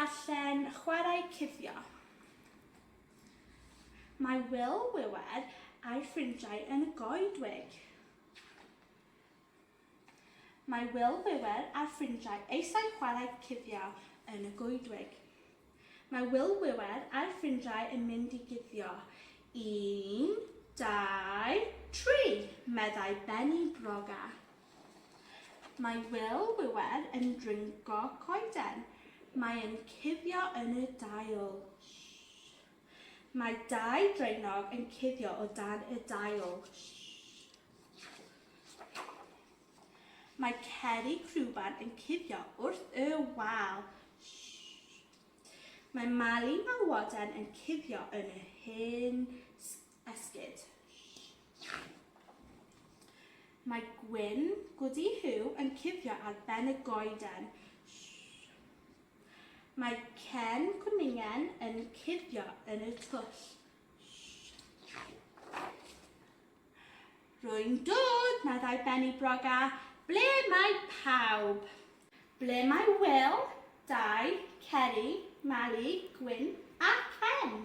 darllen Chwarae Cuddio. Mae Wil Wiwer a'i ffrindiau yn y goedwig. Mae Wil Wiwer a'r ffrindiau eisiau chwarae cuddio yn y goedwig. Mae Wil Wiwer a'i ffrindiau yn mynd i guddio. Un, dau, tri, meddai Benny Broga. Mae Wil Wiwer yn dringo coeden. Mae yn cuddio yn y dail. Mae dau draenog yn cuddio o dan y dail. Mae Ceri Crwban yn cuddio wrth y wal. Mae Mali Malwoden yn cuddio yn y hen esgid. Mae Gwyn Gwdi Huw yn cuddio ar ben y goeden. Mae Cen Cwningen yn cuddio yn y twll. Rwy'n dod, meddai Benny Broga. Ble mae pawb? Ble mae Wil, Dai, Ceri, Mali, Gwyn a Ken?